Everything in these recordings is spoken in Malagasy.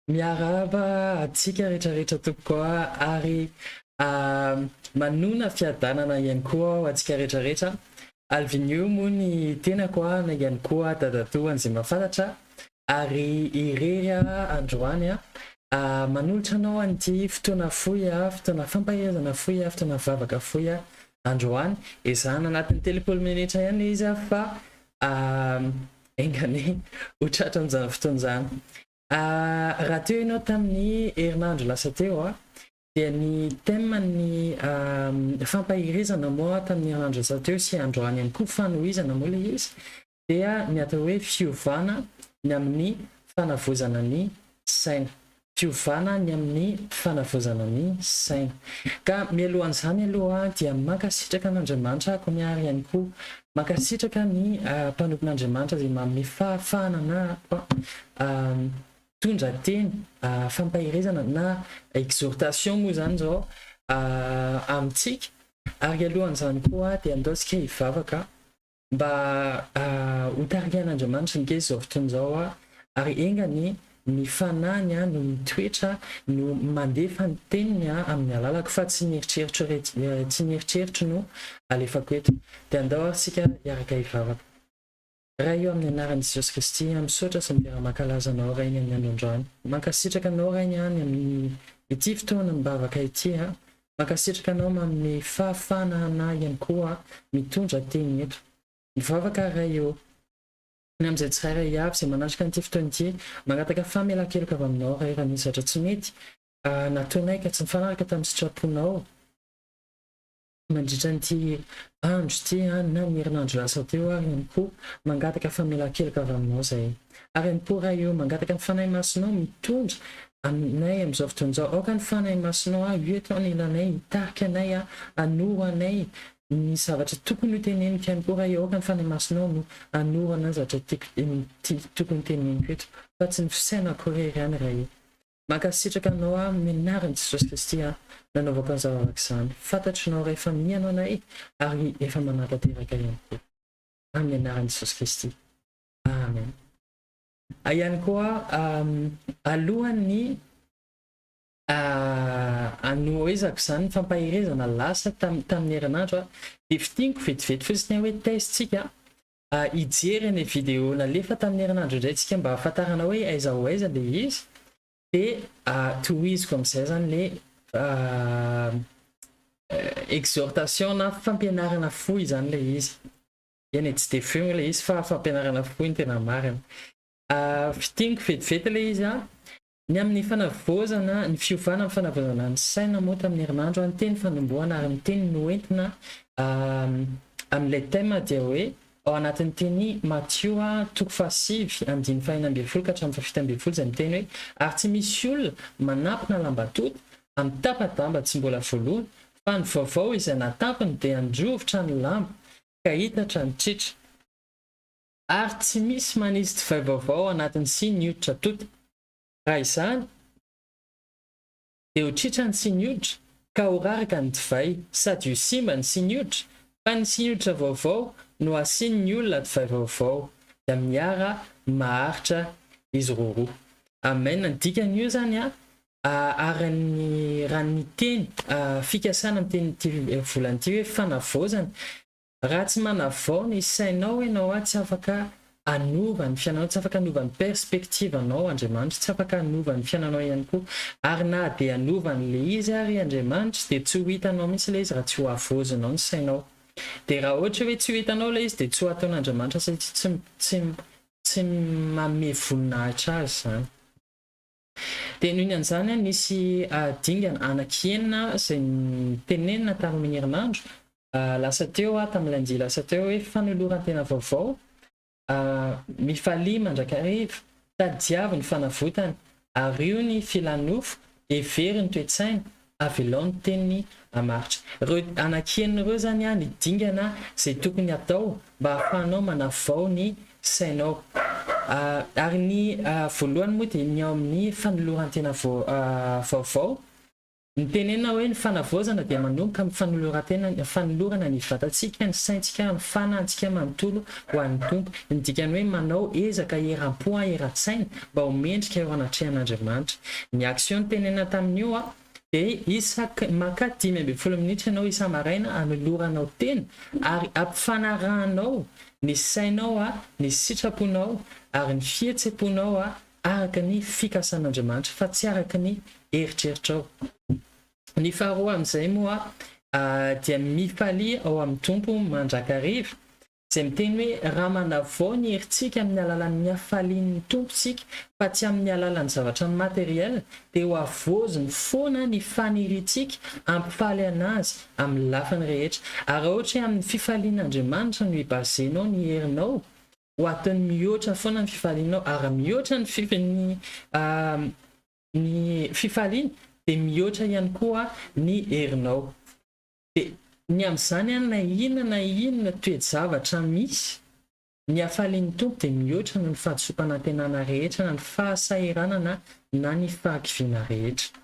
Miarahaba antsika rehetrarehetra tompoko a, ary manona fiadanana ihany koa ho antsika rehetrarehetra. Alvinio moa ny tenako a, na ihany koa dadatoa an'izay mahafantatra, ary irery aho androany a, manolotra anao an'ity fotoana fohy a, fotoana fampaherezana fohy a, fotoana vavaka fohy a, androany. Ezahana anatin'ny 30 minitra ihany ilay izy a, fa enga anie ho tratra amin'izany fotoana izany. Raha teo ianao tamin'ny herinandro lasa teo a, dia ny thème ny fampaherezana moa tamin'ny herinandro lasa teo sy androany ihany koa fanohizana moa ilay izy dia ny atao hoe fiovana ny amin'ny fanavaozana ny saina. Fiovana ny amin'ny fanavaozana ny saina. Ka mialohan'izany aloha dia mankasitraka an'Andriamanitra ako ny ary ihany koa mankasitraka ny mpanompon'Andriamanitra izay manome fahafahana na mitondra teny fampaherezana na exhortation moa izany izao amintsika. Ary alohan'izany koa dia andao isika hivavaka Mba ho tarihan'Andriamanitra ange izao fotoana izao aho, ary enga anie ny Fanahiny no mitoetra, no mandefa ny Teniny amin'ny alalako, fa tsy ny eritreritro tsy ny eritreritro no alefako eto. Dia andao ary isika hiaraka hivavaka. Ray o, amin'ny anaran'i Jesosy Kristy, misaotra sy midera mankalaza Anao Ray ny amin'ny andro androany. Mankasitraka Anao Ray ny any amin'ny ity fotoana mivavaka ity. Mankasitraka anao manome fahafahana anah ihany koa mitondra teny eto. Mivavaka Ray ô, ny amin'izay tsirairay avy izay manatrika an'ity fotoana ity, mangataka famelan-keloka avy aminao Ray raha nisy zavatra tsy mety nataonay ka tsy nifanaraka tamin'ny sitraponao mandritra an'ity andro ity na ny herinandro lasa teo ary ihany koa mangataka famelan-keloka avy aminao izahay. Ary ihany koa Ray ô, mangataka ny Fanahy Masinao mitondra anay amin'izao fotoana izao. Aoka ny Fanahy Masinao ho eto anilanay, hitarika anay, hanoro anay ny zavatra tokony ho teneniko ihany koa Ray ô. Aoka ny Fanahy Masinao no hanoro anay ny zavatra tokony teneniko eto, fa tsy ny fisainako irery ihany Ray ô. Mankasitraka Anao aho amin'ny anaran'i Jesosy Kristy aho nanaovako an'izany vavaka izany. Fantatrinao Ray fa mihaino anay ary efa manatanteraka ihany koa. Amin'ny anaran'i Jesosy Kristy. Amen. Ihany koa alohan'ny hanohizako izany ny fampaherezana lasa tamin'ny herinandro dia fintiniko vetivety fotsiny hoe taiza-tsika hijery an'ilay vidéo nalefa tamin'ny herinandro indray tsika mba hahafantarana hoe aiza ho aiza ilay izy dia tohiziko amin'izay izany ilay exhortation na fampianarana fohy izany ilay izy. Eny e, tsy dia fohy moa ilay izy fa fampianarana fohy no tena marina. Fintiniko vetivety ilay izy an. Ny amin'ny fanavaozana, ny fiovana amin'ny fanavaozana ny saina moa tamin'ny herinandro, ny teny fanombohana ary ny teny noentina amin'ilay thème dia hoe ao anatin'ny teny Matio toko fahasivy andininy fahenina ambin'ny folo ka hatramin'ny fahafito ambin'ny folo izay miteny hoe ary tsy misy olona manampina lamba tota amin'ny tapa-damba tsy mbola voaloana fa ny vaovao izay natampiny dia handrovitra ny lamba ka hitatra ny tritra. Ary tsy misy manisy divay vaovao ao anatin'ny siny hoditra tota. Raha izany, dia ho tritra ny siny hoditra, ka ho raraka ny divay, sady ho simba ny siny hoditra, fa ny siny hoditra vaovao no asian'ny olona divay vaovao, dia miara maharitra izy roroa. Amen, ny dikan'io izany an, ary ny raha ny teny fikasana amin'ny tenin'ity volana ity hoe fanavaozana, raha tsy manavao ny sainao ianao an, tsy afaka hanova ny fiainanao, tsy afaka hanova ny perspective anao Andriamanitra, tsy afaka hanova ny fiainanao ihany koa, ary na dia hanova an'ilay izy ary Andriamanitra dia tsy ho hitanao mihitsy ilay izy raha tsy ho havaozinao ny sainao. Dia raha ohatra hoe tsy ho hitanao ilay izy dia tsy ho ataon'Andriamanitra satria tsy tsy tsy manome voninahitra azy izany. Dia noho ny an'izany, nisy dingana anankienina izay notenenina tamin'ny herinandro lasa teo, tamin'ny lundi lasa teo hoe fanoloran-tena vaovao, mifalia mandrakariva, tadiavo ny fanavotana, ario ny filan'ny nofo, hevero ny toe-tsaina, avelao ny teniny hamaritra. Ireo anankienina ireo izany ny dingana izay tokony hatao mba hahafahanao manavao ny sainao. Ary ny voalohany moa dia ny ao amin'ny fanoloran-tena vaovao. Ny tenenina hoe ny fanavaozana dia manomboka amin'ny fanoloran-tena, fanolorana ny vatantsika, ny saintsika ary ny fanahintsika manontolo ho an'ny Tompo. Ny dikany hoe manao ezaka eram-po eran-tsaina mba ho mendrika eo anatrehan'Andriamanitra. Ny action notenenina tamin'io dia isaky maka 15 minitra ianao isa-maraina hanoloranao tena ary ampifanarahanao ny sainao, ny sitraponao ary ny fihetsem-ponao araka ny fikasan'Andriamanitra fa tsy araka ny eritreritrao. Ny faharoa amin'izay moa dia mifalia ao amin'ny Tompo mandrakariva, izay miteny hoe raha manavao ny herintsika amin'ny alalan'ny hafalian'ny Tompo isika fa tsy amin'ny alalan'ny zavatra matériel dia ho havaoziny foana ny faniriantsika hampifaly an'Azy amin'ny lafiny rehetra. Ary raha ohatra hoe amin'ny fifalian'Andriamanitra no hi-baser-nao ny herinao Ho ataony mihoatra foana ny fifalianao, ary raha mihoatra ny ny ny fifaliana dia mihoatra ihany koa ny herinao. Dia ny amin'izany an, na inona na inona toe-javatra misy, ny hafalian'ny Tompo dia mihoatra noho ny fahadisoam-panantenana rehetra na ny fahasahiranana na ny fahakiviana rehetra.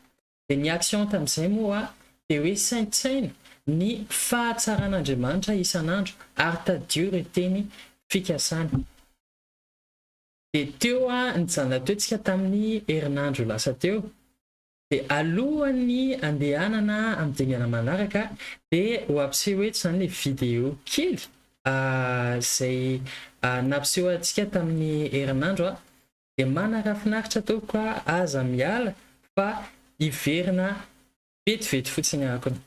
Dia ny action tamin'izay moa dia hoe saintsaino ny fahatsaran'Andriamanitra isan'andro ary tadidio ireo teny fikasany. Dia teo nijanona teo tsika tamin'ny herinandro lasa teo. Dia alohan'ny andehanana amin'ny dingana manaraka dia ho ampiseho eto izany ilay vidéo kely izay nampiseho antsika tamin'ny herinandro. Dia manarafinaritra tompoko a, aza miala fa hiverina vetivety fotsiny akony.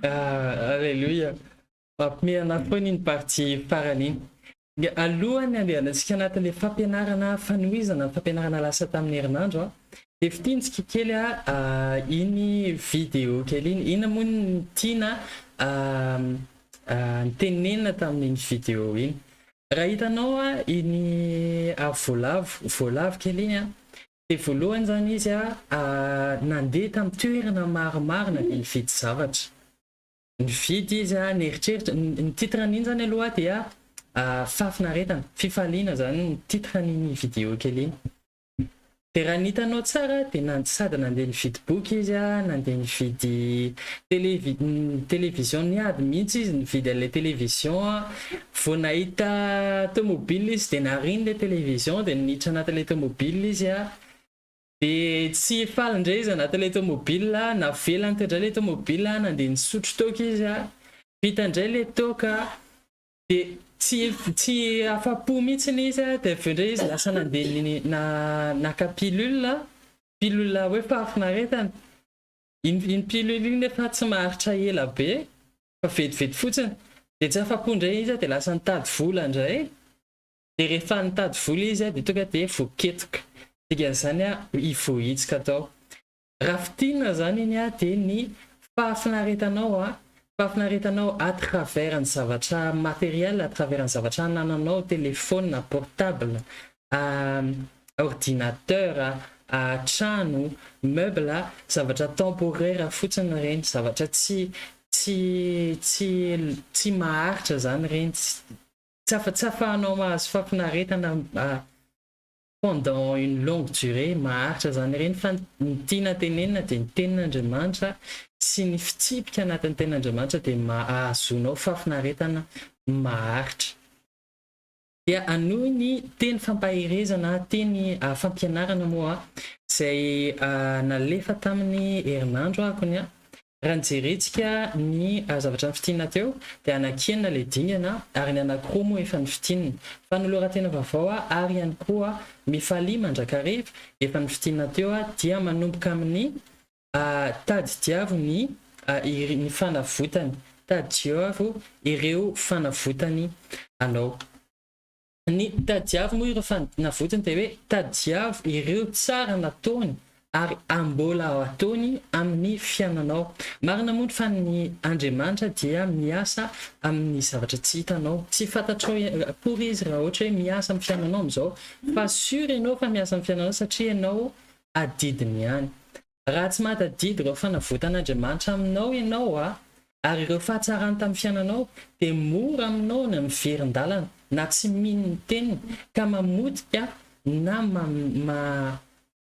Ah, alléluia. Mampiomehy anahy foana iny partie farany iny. Alohan'ny handehanantsika anatin'ilay fampianarana fanohizana ny fampianarana lasa tamin'ny herinandro a, dia fintintsika kely a iny vidéo kely iny. Inona moa no tiana nitenenina tamin'iny vidéo iny? Raha hitanao a iny voalavo, voalavo kely iny a, dia voalohany izany izy a nandeha tamin'ny toerana maromaro nandeha nividy zavatra. Nividy izy a, nieritreritra, ny titre an'iny zany aloha dia fahafinaretana, fifaliana zany ny titre an'iny vidéo kely iny. Dia raha ny hitanao tsara dia na- sady nandeha nividy boky izy a, nandeha nividy télévi- télévision, niady mihitsy izy nividy an'ilay télévision a, vao nahita tomobile izy dia nariny ilay télévision dia niditra anatin'ilay tomobile izy a. Dia tsy faly indray izy anatin'ilay tomobile, navelany teo indray ilay tomobile, nandeha nisotro toaka izy a, vita indray ilay toaka, dia tsy afa-po mihitsy izy a, dia avy eo indray izy lasa nandeha na naka pilule, pilule hoe fahafinaretana. Iny pilule iny nefa tsy maharitra ela be fa vetivety fotsiny. Dia tsy afa-po indray izy a, dia lasa nitady vola indray. Dia rehefa nitady vola izy dia tonga dia voaketoka. Dikan'izany voahitsika tao. Raha fintinina izany iny dia ny fahafinaretanao, fahafinaretanao à travers ny zavatra matériel, à travers ny zavatra anananao, téléphone portable, ordinateur, trano, meuble, zavatra temporaire fotsiny ireny, zavatra tsy maharitra izany ireny. Tsy ahafahanao mahazo fahafinaretana pendant une longue durée maharitra izany ireny, fa ny tiana tenenina dia ny tenin'Andriamanitra sy ny fitsipika anatin'ny tenin'Andriamanitra dia mahazoanao fahafinaretana maharitra. Dia hanohy ny teny fampaherezana, teny fampianarana moa izay nalefa tamin'ny herinandro akony. Raha nijerentsika ny zavatra nofintinina teo dia anankienina ilay dingana ary ny anankiroa moa efa nofintinina. Fanoloran-tena vaovao ary ihany koa mifalia mandrakariva efa nofintinina teo dia manomboka amin'ny tadidiavo ny ny fanavotany, tadidiavo ireo fanavotany anao. Ny tadiavo moa ireo fanavotany dia hoe tadiavo ireo tsara nataony ary mbola ataony amin'ny fiainanao. Marina moa fa ny Andriamanitra dia miasa amin'ny zavatra tsy hitanao. Tsy fantatrao akory izy raha ohatra hoe miasa amin'ny fiainanao amin'izao. Fa sûr ianao fa miasa amin'ny fiainanao satria ianao adidiny ihany. Raha tsy mahatadidy ireo fanavotan'Andriamanitra aminao ianao ary ireo fahatsarany tamin'ny fiainanao, dia mora aminao ny miverin-dalana na tsy mino ny teniny ka mamotika na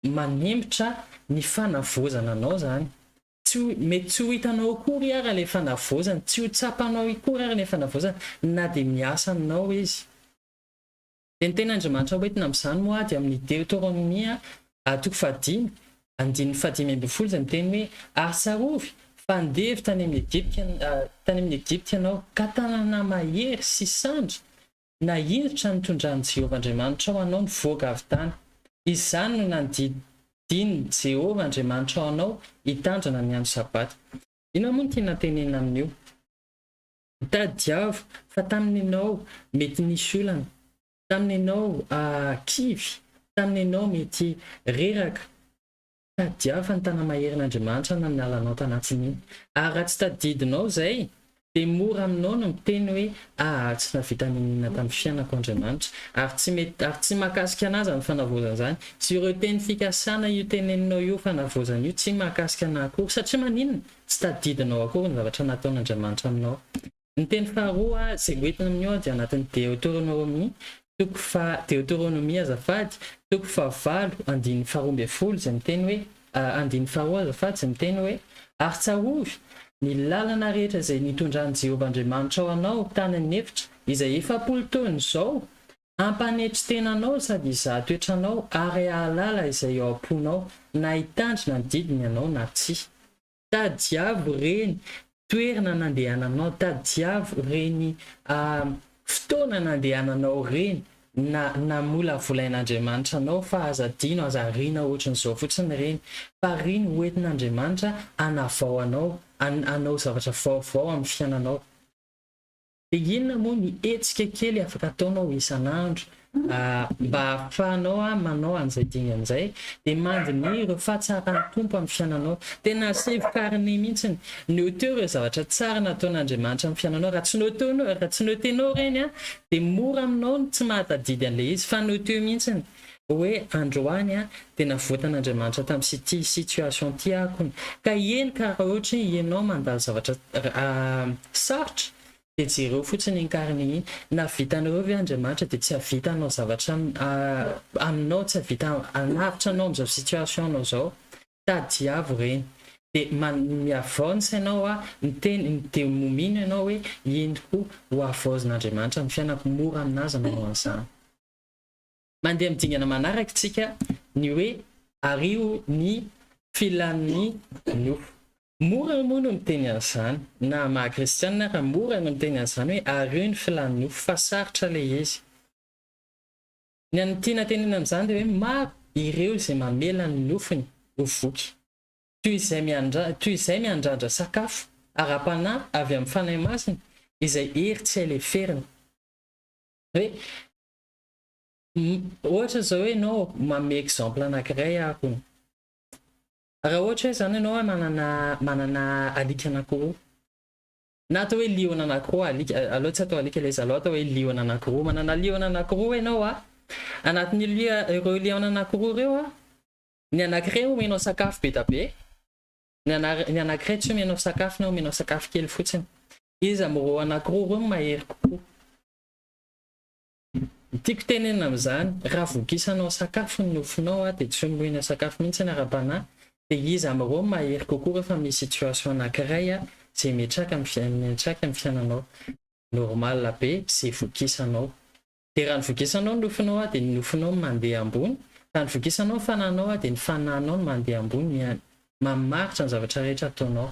manempotra ny fanavaozana anao izany. Tsy ho, mety tsy ho hitanao akory ara ilay fanavaozana, tsy ho tsapanao akory ara ilay fanavaozana na dia miasa aminao izy. Dia ny tenin'Andriamanitra hoentina amin'izany moa dia amin'ny Deoteronomia toko fahadimy, andininy fahadimy ambin'ny folo izay miteny hoe, Ary tsarovy fa andevo tany amin'ny Egypta, tany amin'ny Egypta ianao, ka tanana mahery sy sandry nahinjitra nitondran'i Jehovah Andriamanitrao anao nivoaka avy tany. Izany no nandidian'i Jehovah Andriamanitrao anao hitandrina ny andro Sabata. Inona moa no tiana tenenina amin'io? Tadiavo fa tamin'ny ianao mety nisy olana, tamin'ny ianao kivy, tamin'ny ianao mety reraka. Tadiavo fa ny tana-maherin'Andriamanitra no nialanao tanatin'iny. Ary raha tsy tadidinao izay, dia mora aminao ny miteny hoe, Aa, tsy nahavita n'inon'inona tamin'ny fiainako Andriamanitra. Ary tsy mety, ary tsy mahakasika anà izany fanavaozana izany. Sy ireo teny fikasana io teneninao io fanavaozana io tsy mahakasika anà akory. Satria maninona? Tsy tadidinao akory ny zavatra nataon'Andriamanitra aminao. Ny teny faharoa izay hoentina amin'io dia anatin'ny Deoteronomia, toko faha, Deoteronomia azafady, toko fahavalo, andininy faharoa ambin'ny folo izay miteny hoe, andininy faharoa azafady, izay miteny hoe, Ary tsarovy ny lalana rehetra izay nitondran'i Jehovah Andriamanitrao anao tany an'efitra, izay 40 taona izao, hampanetry tena anao sady hizaha toetra anao ary hahalala izay ao am-ponao, na hitandrina ny didiny ianao na tsia. Tadiavo ireny toerana nandehananao, tadiavo ireny fotoana nandehananao ireny. na namolavolain'Andriamanitra anao fa aza adino, aza ariana ohatran'izao fotsiny ireny fa ireny ho entin'Andriamanitra hanavao anao, hanao zavatra vaovao amin'ny fiainanao. Dia inona moa ny hetsika kely afaka ataonao isan'andro mba hahafahanao manao an'izay dingana izay? Dia mandiniha ireo fahatsaran'ny Tompo amin'ny fiainanao. Tena asaivo carnet mihitsy. Noteo ireo zavatra tsara nataon'Andriamanitra amin'ny fiainanao. Raha tsy noteonao, raha tsy notenao ireny dia mora aminao ny tsy mahatadidy an'ilay izy fa noteo mihitsy hoe androany dia navoatan'Andriamanitra tamin'ity situation ity aho kony. Ka eny ka raha ohatra hoe ianao mandalo zavatra sarotra dia jereo fotsiny iny carnet iny. Nahavita an'ireo ve Andriamanitra dia tsy hahavita hanao zavatra aminao, tsy hahavita hanavotra anao amin'izao situation-nao izao. Tadiavo ireny. Dia mihavao ny sainao aho, miteny, dia mino ianao hoe eny tokoa, ho havaozin'Andriamanitra ny fiainako, mora aminazy ny manao an'izany. Mandeha amin'ny dingana manaraka isika, ny hoe ario ny filan'ny nofo. Mora moa no miteny an'izany, na maha kristianina ara mora no miteny an'izany hoe ario ny filan'ny nofo fa sarotra ilay izy. Ny an'ny tiana tenenina amin'izany dia hoe maro ireo izay mamela ny nofony ho voky. Toy izay miandra, toy izay miandrandra sakafo ara-panahy avy amin'ny Fanahy Masina izay hery tsy hay leferina. Hoe, ohatra izao hoe ianao, manome exemple anankiray aho hono. Raha ohatra hoe izany ianao manana, manana alika anankiroa. Na atao hoe liona anankiroa alika, aleo tsy atao alika ilay izy, aleo atao hoe liona anankiroa. Manana liona anankiroa ianao a, anatin'io lia, ireo liona anankiroa ireo a, ny anankiray omenao sakafo be da be, ny ana, ny anankiray tsy omenao sakafo na omenao sakafo kely fotsiny. Iza amin'ireo anankiroa ireo no mahery kokoa? Ny tiako tenenina amin'izany, raha vokisanao sakafo ny nofonao a, dia tsy omena sakafo mihitsy ny ara-panahy, dia iza amin'ireo no mahery kokoa rehefa misy situation anankiray a, izay miantraika amin'ny miantraika amin'ny fiainanao. Normal be izay vokisanao. Dia raha ny vokisanao ny nofonao a, dia ny nofonao no mandeha ambony, raha ny vokisanao ny fanahinao a, dia ny fanahinao no mandeha ambony, mamaritra ny zavatra rehetra ataonao.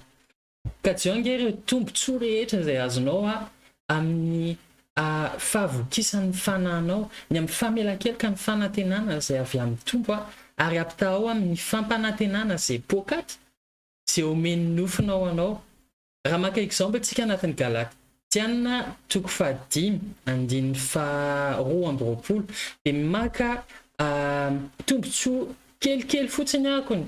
Kajio ange ireo tombontsoa rehetra izay azonao amin'ny fahavokisan'ny fanahinao, ny amin'ny famelan-keloka ny fanantenana izay avy amin'ny Tompo, ary ampitahao amin'ny fampanantenana izay poakaty izay omen'ny nofinao anao. Raha maka exemple tsika anatin'ny Galatiana toko fahadimy andininy faha 22 dia maka tombontsoa kelikely fotsiny akony.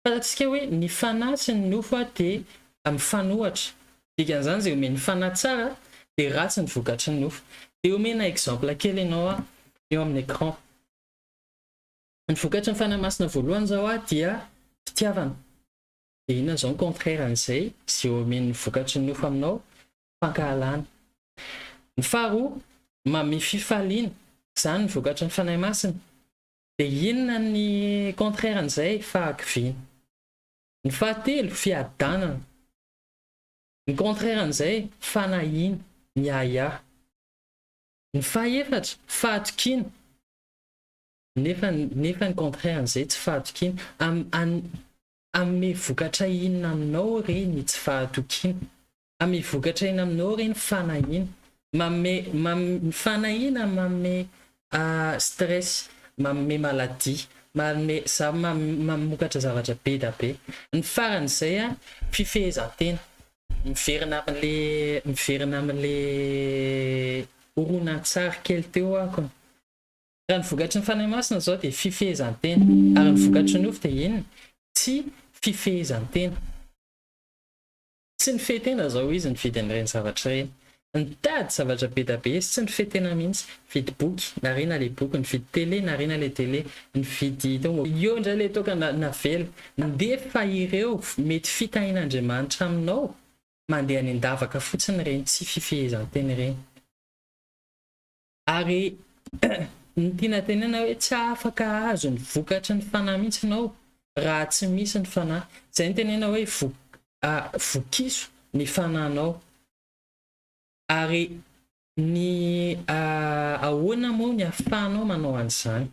Fantatsika hoe ny fanahy sy ny nofo dia mifanohatra. Dikan'izany izay omen'ny fanahy tsara dia ratsy ny vokatry ny nofo. Dia omena exemple kely ianao eo amin'ny écran. Ny vokatry ny Fanahy Masina voalohany izao dia fitiavana. Dia inona izao ny contraire an'izay izay omen'ny vokatry ny nofo aminao? Fankahalana. Ny faharoa, manome fifaliana. Izany ny vokatry ny Fanahy Masina. Dia inona ny contraire an'izay? Fahakiviana. Ny fahatelo, fiadanana. Ny contraire an'izay, fanahiana, miahiahy. Ny fahefatra, fahatokiana. Nefa nefa ny contraire an'izay tsy fahatokiana. Am, an, hanome vokatra inona aminao re ny tsy fahatokiana? Hanome vokatra inona aminao re ny fanahiana? Manome, man, ny fanahiana manome stress, manome maladie, manome za, mamokatra zavatra be da be. Ny faran'izay an, fifehezan-tena. Miverina amin'le, miverina amin'le horonantsary kely teo aho. Raha ny vokatry ny Fanahy Masina izao dia fifehezan-tena, ary ny vokatry ny nofo dia inona? Tsy fifehezan-tena. Tsy nifehy tena izao izy nividy an'ireny zavatra ireny. Nitady zavatra be da be izy, tsy nifehy tena mihitsy. Nividy boky, nariana ilay boky, nividy télé, nariana ilay télé, nividy tomobile. Eo indray ilay toaka navela. Nefa ireo mety fitahian'Andriamanitra aminao, mandeha any an-davaka fotsiny ireny tsy fifehezan-tena ireny. Ary ny tiana tenenina hoe tsy afaka hahazo ny vokatry ny fanahy mihitsy ianao raha tsy misy ny fanahy. Izay no tenenina hoe vokiso ny fanahinao. Ary ny ahoana moa ny ahafahanao manao an'izany?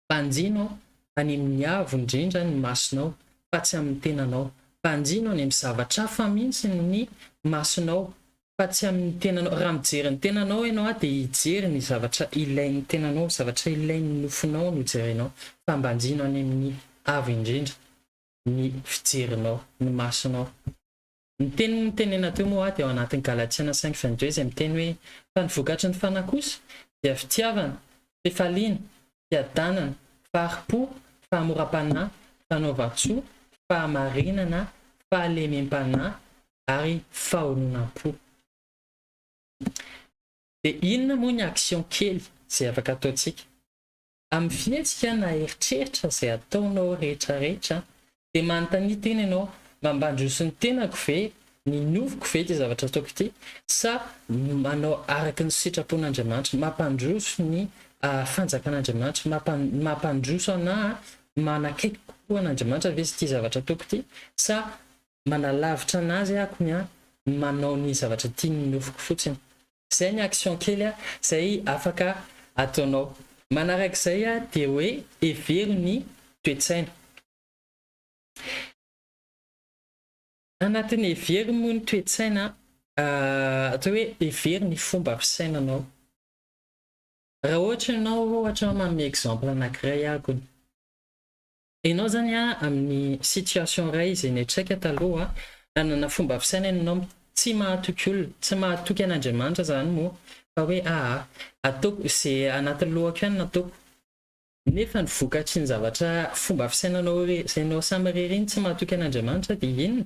Banjino any amin'ny avo indrindra ny masonao fa tsy amin'ny tenanao. Banjino any amin'ny zavatra hafa mihitsy ny masonao. fa tsy amin'ny tenanao. Raha mijery ny tenanao ianao dia hijery ny zavatra ilain'ny tenanao, zavatra ilain'ny nofonao no jerenao, fa ambanjino any amin'ny Avo Indrindra ny fijerinao, ny masonao. Ny teny notenenina teo moa dia ao anatin'ny Galatiana 5:22 izay miteny hoe, Fa ny vokatry ny Fanahy kosa dia fitiavana, fifaliana, fiadanana, fahari-po, fahamoram-panahy, fanaovan-tsoa, fahamarinana, fahalemem-panahy ary fahononam-po. Dia inona moa ny action kely izay afaka ataontsika? Amin'ny fihetsika na eritreritra izay ataonao rehetra rehetra dia manontania tena ianao, mampandroso ny tenako ve, ny nofoko ve ity zavatra ataoko ity sa manao araka ny sitrapon'Andriamanitra, mampandroso ny fanjakan'Andriamanitra, mampandroso anah manakaiky kokoa an'Andriamanitra ve ity zavatra ataoko ity sa manalavitra an'azy ako ny manao ny zavatra tian'ny nofoko fotsiny. Izay ny action kely izay afaka ataonao. Manarak'izay dia hoe hevero ny toe-tsaina. Anatin'ny hevero moa ny toe-tsaina, atao hoe hevero ny fomba fisainanao. Raha ohatra ianao, ohatra manome exemple anankiray aho kony. Ianao zany amin'ny situation iray izay niatraika taloha, nanana fomba fisainana ianao tsy mahatoky olona, tsy mahatoky an'Andriamanitra zany moa fa hoe aa ataoko izay anatin'ny lohako ihany no ataoko, nefa ny vokatry ny zavatra fomba fisainanao izay ianao samirery iny tsy mahatoky an'Andriamanitra dia inona?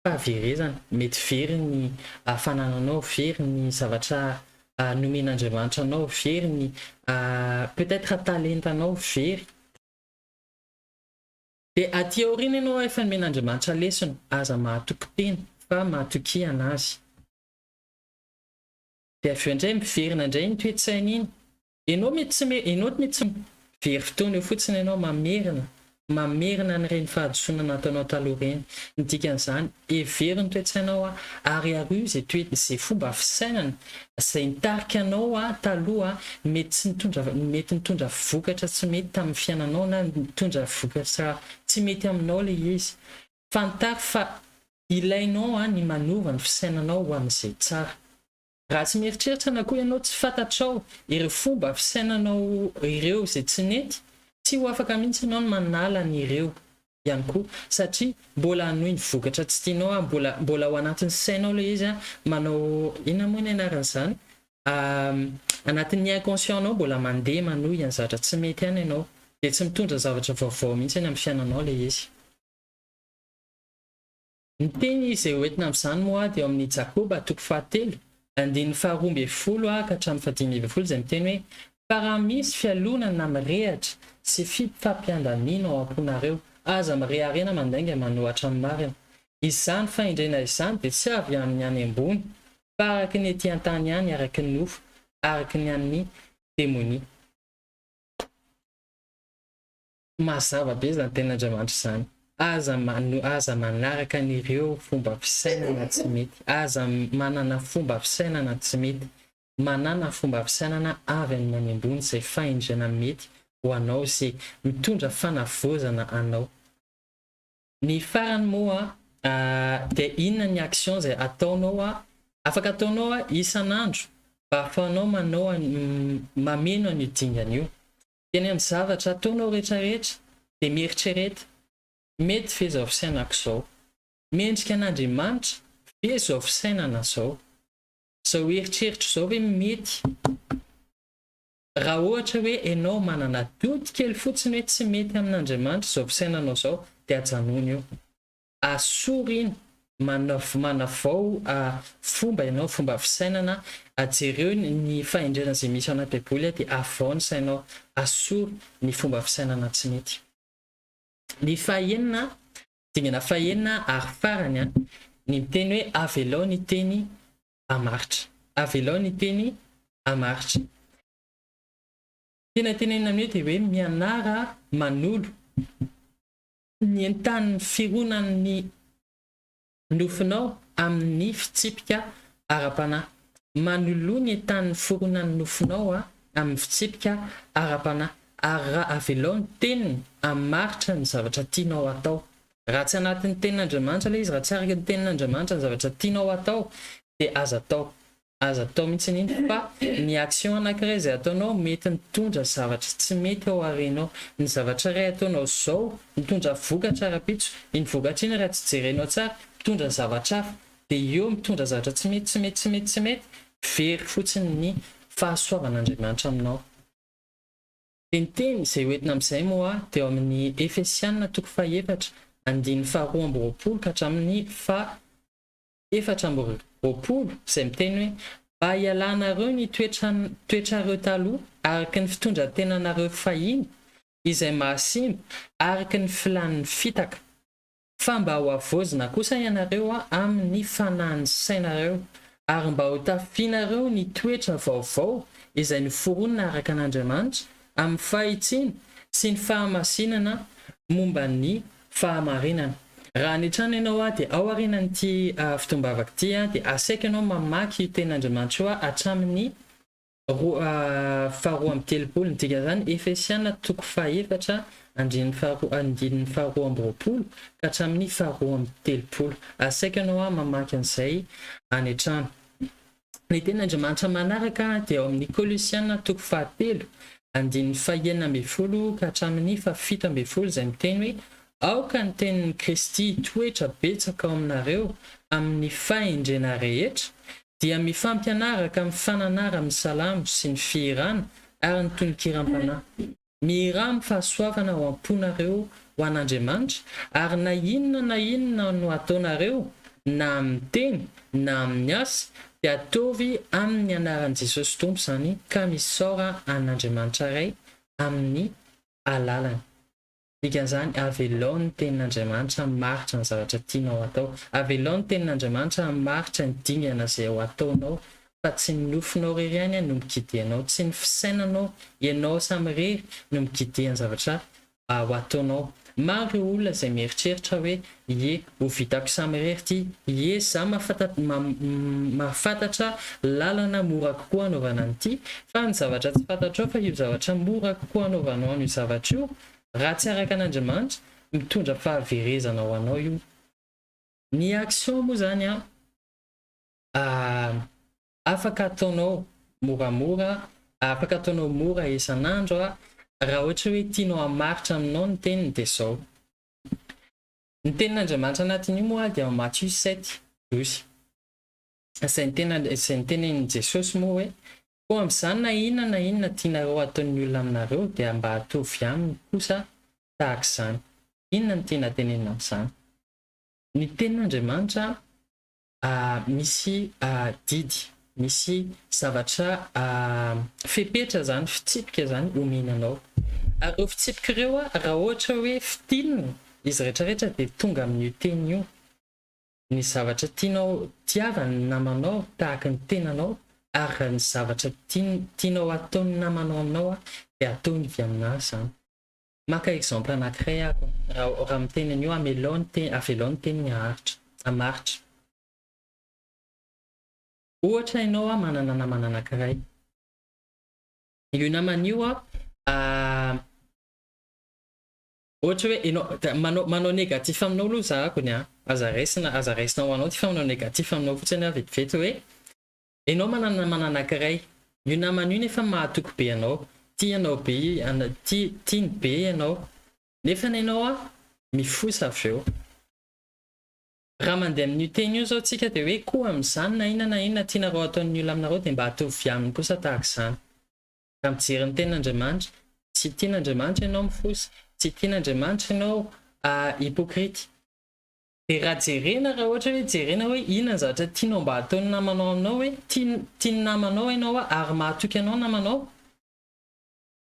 Fahaverezana, mety very ny fanananao, very ny zavatra nomen'Andriamanitra anao, very ny peut être talentanao very. Dia aty aoriana ianao efa nomen'Andriamanitra lesona, aza mahatoky tena fa matokia an'Azy. Dia avy eo indray miverina indray iny toe-tsaina iny. Ianao mety tsy ianao mety tsy very fotoana eo fotsiny ianao mamerina mamerina an'ireny fahadisoana nataonao taloha ireny. Ny dikan'izany, hevero ny toe-tsainao ary ario izay toe izay fomba fisainana izay nitarika anao taloha mety tsy nitondra mety nitondra vokatra tsy mety tamin'ny fiainanao na nitondra vokatra tsy mety aminao ilay izy. Fantaro fa ilainao ny manova ny fisainanao ho amin'izay tsara. Raha tsy mieritreritra na koa ianao tsy fantatrao ireo fomba fisainanao ireo izay tsy nety, tsy ho afaka mihitsy ianao ny manala an'ireo ihany koa satria mbola hanohy ny vokatra tsy tianao an, mbola mbola ao anatin'ny sainao ilay izy an, manao inona moa ny anaran'izany anatin'ny inconscient nao mbola mandeha manohy ny zavatra tsy mety ihany ianao dia tsy mitondra zavatra vaovao mihitsy any amin'ny fiainanao ilay izy. Ny teny izay ho entina amin'izany moa dia ao amin'ny Jakoba toko fahatelo, andininy faharoa ambin'ny folo ka hatramin'ny fahadimy ambin'ny folo izay miteny hoe, Fa raha misy fialonana mirehatra sy fifampiandaniana ao am-ponareo, aza mireharena mandainga manohatra ny marina. Izany fahendrena izany dia tsy avy amin'ny any ambony, fa araka ny ety an-tany ihany, araka ny nofo, araka ny an'ny demonia. Mazava be izany tenin'Andriamanitra izany. Aza aza manaraka an'ireo fomba fisainana tsy mety. Aza manana fomba fisainana tsy mety. Manàna fomba fisainana avy amin'ny any ambony izay fahendrena mety ho anao izay mitondra fanavaozana anao. Ny farany moa dia inona ny action izay ataonao afaka ataonao isan'andro mba ahafahanao manao mameno an'io dingana io. Eny amin'ny zavatra ataonao rehetra rehetra dia mieritrereta, mety ve izao fisainako izao? Mendrika an'Andriamanitra ve izao fisainana izao? Izao eritreritro izao ve mety? Raha ohatra hoe ianao manana doute kely fotsiny hoe tsy mety amin'Andriamanitra izao fisainanao izao dia ajanony eo. Asory iny, manavao fomba ianao, fomba fisainana, jereo ny fahendrena izay misy ao anaty baiboly dia avao ny sainao, asory ny fomba fisainana tsy mety. Ny fahenina, dingana fahenina ary farany, ny miteny hoe avelao ny teny hamaritra. Avelao ny teny hamaritra. Tena tenenina amin'io dia hoe mianara manolo. Ny entanin'ny fironan'ny nofinao amin'ny fitsipika ara-panahy. Manoloa ny entanin'ny fironan'ny nofinao amin'ny fitsipika ara-panahy, ary raha avelao ny Teniny hamaritra ny zavatra tianao hatao. Raha tsy anatin'ny Tenin'Andriamanitra ilay izy, raha tsy araka ny Tenin'Andriamanitra ny zavatra tianao hatao, Dia aza atao. Aza atao mihitsy iny fa ny action anankiray izay ataonao mety mitondra zavatra tsy mety ao aorianao. Ny zavatra iray ataonao izao mitondra vokatra rahampitso, iny vokatra iny raha tsy jerenao tsara mitondra zavatra hafa. Dia eo mitondra zavatra tsy mety, tsy mety, tsy mety, tsy mety, very fotsiny ny fahasoavan'Andriamanitra aminao. Dia ny teny izay hoentina amin'izay moa dia ao amin'ny Efesiana toko fahefatra andininy faharoa amby roapolo ka hatramin'ny faha 24, izay miteny hoe, Mba hialanareo ny toetrareo taloha araka ny fitondran-tenanareo fahiny, izay mahasimba araka ny filàn'ny fitaka, fa mba hohavaozina kosa ianareo amin'ny fanahin'ny sainareo, ary mba hotafianareo ny toetra vaovao izay noforonina araka an'Andriamanitra amin'ny fahitsiana sy ny fahamasinana momba ny fahamarinana. Raha any an-trano ianao dia ao aorianan'ity fotoam-bavaka ity dia asaiko ianao mamaky io tenin'Andriamanitra io hatramin'ny roa faharoa amby telopolo. Ny dikan'izany, Efesiana toko fahefatra andininy faharoa andininy faharoa amby roapolo ka hatramin'ny faharoa amby telopolo. Asaiko ianao mamaky an'izay any an-trano. Ny tenin'Andriamanitra manaraka dia ao amin'ny Kolosiana toko fahatelo andininy fahenina ambin'ny folo ka hatramin'ny fahafito ambin'ny folo, izay miteny hoe, Aoka ny tenin'i Kristy hitoetra betsaka ao aminareo amin'ny fahendrena rehetra, dia mifampianaraka mifananara amin'ny salamo sy ny fihirana ary ny tononkiram-panahy. Mihirà amin'ny fahasoavana ao am-ponareo ho an'Andriamanitra, ary na inona na inona no ataonareo, na amin'ny teny na amin'ny asa, dia ataovy amin'ny anaran'i Jesosy Tompo izany, ka misaora an'Andriamanitra Ray amin'ny alalany. Dikan'izany, avelao ny Tenin'Andriamanitra hamaritra ny zavatra tianao hatao. Avelao ny Tenin'Andriamanitra hamaritra ny dingana izay ho ataonao, fa tsy ny nofinao irery ihany no mi-guider anao, tsy ny fisainanao ianao samirery no mi-guider ny zavatra ho ataonao. Maro ireo olona izay mieritreritra hoe, ie, ho vitako samirery ity, ie, za mahafantatra lalana mora kokoa hanaovana an'ity, fa ny zavatra tsy fantatrao fa io zavatra mora kokoa hanaovanao an'io zavatra io, raha tsy araka an'Andriamanitra, mitondra fahaverezana ho anao io. Ny action moa zany an, afaka ataonao moramora, afaka ataonao mora isan'andro an, raha ohatra hoe tianao hamaritra aminao ny teniny dia zao. Ny tenin'Andriamanitra anatin'io moa dia ao Matio 7:12. Izay nitena izay nitenenin'i Jesosy moa hoe, Koa amin'izany na inona na inona tianareo hataon'ny olona aminareo dia mba ataovy aminy kosa tahaka izany. Inona no tiana tenenina amin'izany? Ny tenin'Andriamanitra misy didy, misy zavatra fepetra izany, fitsipika izany omena anao. Ary ireo fitsipika ireo raha ohatra hoe fintinina izy rehetra rehetra dia tonga amin'io teny io. Ny zavatra tianao tiava ny namanao tahaka ny tenanao ary ny zavatra tianao ataon'ny namanao aminao dia ataony avy aminazy izany. Maka exemple anankiray aho raha raha miteny an'io amelao ny teny avelao ny teniny haharitra hamaritra. Ohatra ianao a manana namana anankiray. Io namana io a ohatra hoe ianao manao manao négatif aminao aloha za akony a, aza raisina aza raisina ho anao ty fa manao négatif aminao fotsiny aho vetivety hoe ianao manana namana anankiray, io namana io nefa mahatoky be anao, tianao be tia tiany be ianao, nefa ianao a mifosa avy eo. Raha mandeha amin'io teny io izao tsika dia hoe koa amin'izany na inona na inona tianareo ataon'ny olona aminareo dia mba ataovy aminy kosa tahaka izany. Raha mijery ny tenin'Andriamanitra, tsy tian'Andriamanitra ianao mifosa, tsy tian'Andriamanitra ianao hypocrite. Dia raha jerena, raha ohatra hoe jerena hoe inona ny zavatra tianao mba hataon'ny namanao aminao hoe tian'ny namanao ianao ary mahatoky anao ny namanao,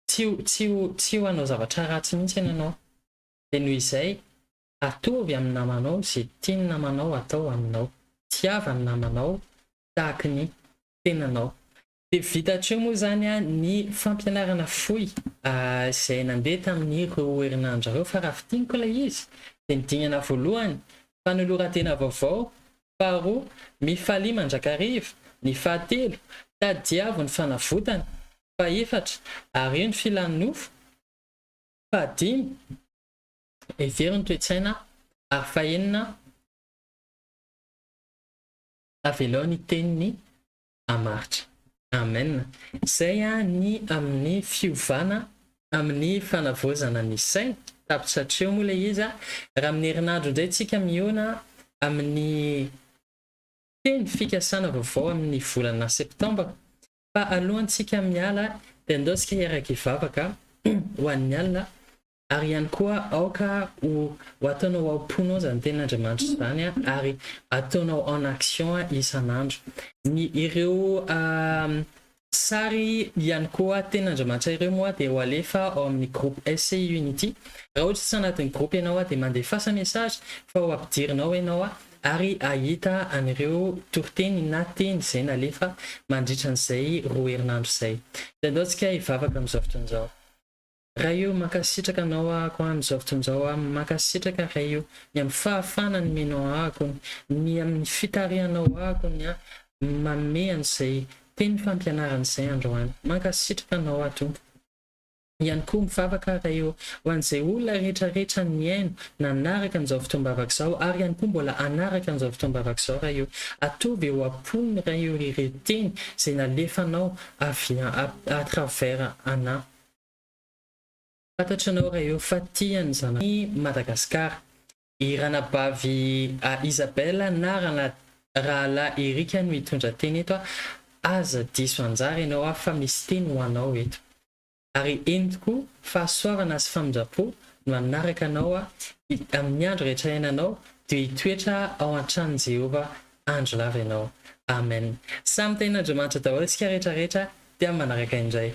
tsy ho tsy ho tsy ho hanao zavatra ratsy mihitsy ianao. Dia noho izay, ataovy amin'ny namanao izay tian'ny namanao hatao aminao. Tiava ny namanao tahaky ny tenanao. Dia vita hatreo moa izany ny fampianarana fohy izay nandeha tamin'ireo herinandro ireo, fa raha fintiniko ilay izy dia ny dingana voalohany, fanoloran-tena vaovao, faharoa, mifalia mandrakariva, ny fahatelo, tadiavo ny fanavotana, fahefatra, ario ny filan'ny nofo, fahadimy, hevero ny toe-tsaina, ary fahenina. Avelao ny teniny hamaritra. Amen. Izay ny amin'ny fiovana amin'ny fanavaozana ny saina. Tapitra hatreo moa ilay izy. Raha amin'ny herinandro indray tsika mihaona amin'ny teny fikasana vaovao amin'ny volana septambra. Fa alohantsika miala dia andao tsika hiaraka hivavaka ho an'ny alina. Ary ihany koa aoka ho ho ataonao ao am-ponao izany tenin'Andriamanitra izany ary ataonao en action isan'andro. Ny ireo sary ihany koa tenin'Andriamanitra ireo moa dia ho alefa ao amin'ny groupe SC Unity. Raha ohatra tsy anatin'ny groupe ianao dia mandefasa message fa ho ampidirina ao ianao ary hahita an'ireo toriteny na teny izay nalefa mandritra an'izay roa herinandro izay. Dia andao tsika hivavaka amin'izao fotoana izao. Ray o, mankasitraka Anao ahako amin'izao fotoana izao aho, mankasitraka Ray o, ny amin'ny fahafahana nomenao ahako, ny amin'ny fitarihanao ahako ny ahy manome an'izay teny fampianarana izay androany. Mankasitraka Anao aho Tompo. Ihany koa mivavaka aho Ray o, ho an'izay olona rehetra rehetra nihaino nanaraka an'izao fotoam-bavaka izao ary ihany koa mbola hanaraka an'izao fotoam-bavaka izao Ray o, ataovy eo am-pony Ray o ireo teny izay nalefanao avy à travers anà. Fantatranao raha eo fa tia ny zanak'i Madagascar. I ranabavy Isabelle na rahalahy Eric no hitondra teny eto a, aza diso anjara ianao a fa misy teny ho anao eto. Ary eny tokoa, fahasoavana sy famindram-po no hanaraka anao a, amin'ny andro rehetra iainanao dia hitoetra ao an-tranon'i Jehovah andro lava ianao. Amen. Samy tahin'Andriamanitra daholo isika rehetra rehetra dia manaraka indray.